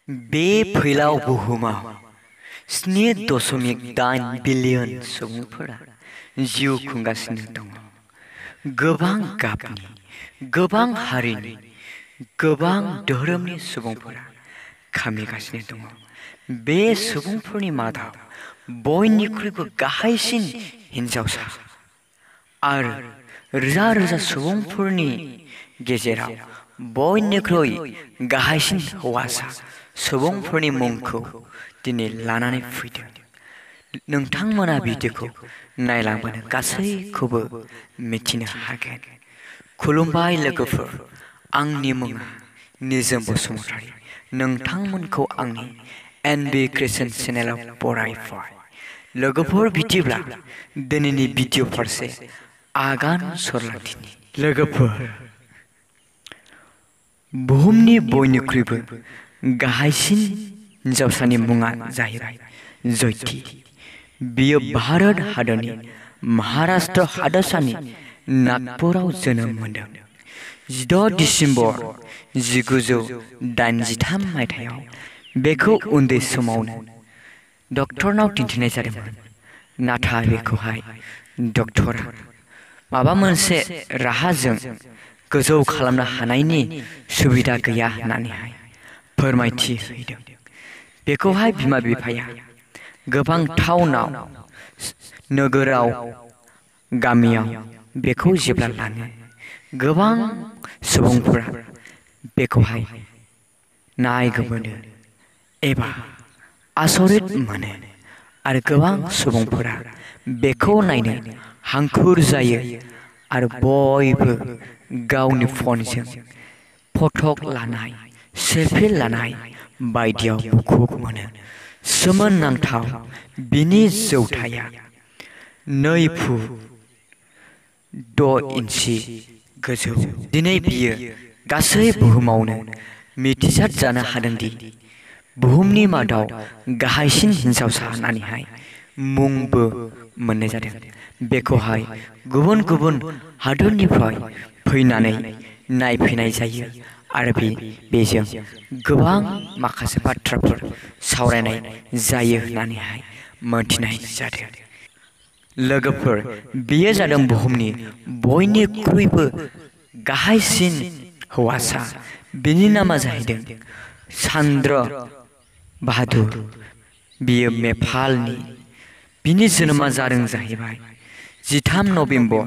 बे फैलाव बुहुमाव 7.8 बिलियन सुबुंफोरा जिउ खुंगासिनो दङ। गोबां गाबनि, गोबां हारिनि, गोबां धोरोमनि सुबुंफोरा खामिगासिनो दङ। बे सुबुंफोरनि मादाव बयनिख्रुइबो गाहायसिन हिनजावसा आरो रोजा रोजा सुबुंफोरनि गेजेराव बयनिख्रुइ गाहायसिन हौवासा सुबुंफोरनि मुंखौ दिनै लानानै फैदों। नोंथांमोना भिडिअखौ नायलांबानो गासैखौबो मिथिनो हागोन। खुलुमबाय लोगोफोर, आंनि मुङा निजोम बसुमतारी। नोंथांमोनखौ आंनि एनबि क्रिएशन चेनेलाव बरायबाय। लोगोफोर, बिदिब्ला दिनैनि भिडिअ फारसे आगान सुरलांदिनि। लोगोफोर, बुहुमनि बयनिख्रुइबो गाहायसिन हिनजावसानि मुङा जाहैबाय ज्योति। बियो भारत हादरनि महाराष्ट्र हादरसानि नागपुराव जोनोम मोनदों। 16 दिसेम्बर 1983 मायथाइयाव बेखौ उन्दै समावनो डक्टरनाव दिन्थिनाय जादोंमोन, नाथाय बेखौहाय डक्टरा माबा मोनसे राहाजों गोजौ खालामनो हानायनि सुबिदा गैया होननानैहाय फोरमायथि होदों। बेखौहाय बिमा बिफाया गोबां टाउनाव, नोगोराव, गामियाव बेखौ जेब्ला लाङो, गोबां सुबुंफोरा बेखौहाय नायगोमोनो एबा आसरित मोनो आरो गोबां सुबुंफोरा बेखौ नायनो हांखुर जायो आरो बयबो गावनि फनजों फटक लानाय, सेलफि लानाय बायदियाव मुखुब मोनो। सोमोनांथाव, बिनि जौथाया 2 फुट 6 इन्सि गोजौ। दिनै बियो गासै बुहुमावनो मिथिसार जानो हादोंदि बुहुमनि मादाव गाहायसिन हिनजावसा होननानैहाय मुंबो मोननाय जादों। बेखौहाय गुबुन गुबुन हादोरनिफ्राय फैनानै नायफैनाय जायो आरो बेजों गोबां माखासे बाथ्राफोर सावरायनाय जायो होननानैहाय मोनथिनाय जादों। लोगोफोर, बेयो जादों बुहुमनि बयनिख्रुइबो गाहायसिन हौवासा। बिनि नामा जाहैदों चन्द्र बाहादुर। बियो नेपालनि। बिनि जोनोमा जादों जाहैबाय 13 नभेम्बर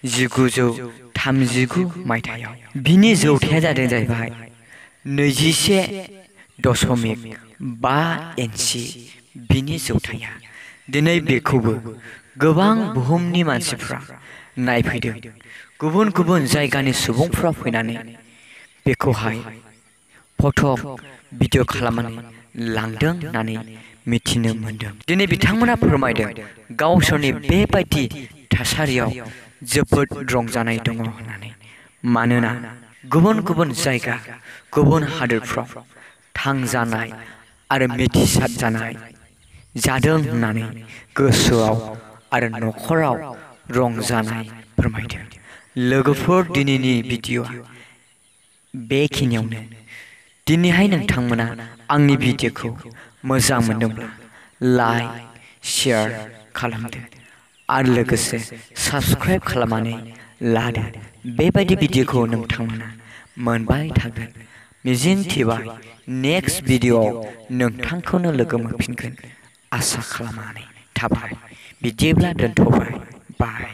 1939 मायथाइयाव। बिनि जौथाया जादों जाहैबाय 21.5 इन्सि बिनि जौथाया। दिनै बेखौबो गोबां बुहुमनि मानसिफ्रा नायफैदों। गुबुन गुबुन जायगानि सुबुंफ्रा फैनानै बेखौहाय फट', भिडिअ खालामनानै लांदों होननानै मिथिनो मोनदों। दिनै बिथांमोना फोरमायदों गावसोरनि बेबायदि थासारियाव जोबोद रंजानाय दङ होननानै। मानोना गुबुन गुबुन जायगा, गुबुन हादोरफ्राव थांजानाय आरो मिथिसार जानाय जादों होननानै गोसोआव आरो न'खराव रंजानाय फोरमायदों। लोगोफोर, दिनैनि भिडिअआ बेखिनियावनो। दिनैहाय नोंथांमोना आंनि भिडिअखौ मोजां मोनदोंब्ला लाइक, शेयार खालामदो आरो लोगोसे साबस्क्राइब खालामनानै लादो। बेबायदि भिडिअखौ नोंथांमोना मोनबाय थागोन मिजिंथिबाय। नेक्स्ट भिडिअआव नोंथांखौनो लोगो मोनफिनगोन आसा खालामनानै थाबाय। बिदिब्ला दोनथ'बाय। बाय।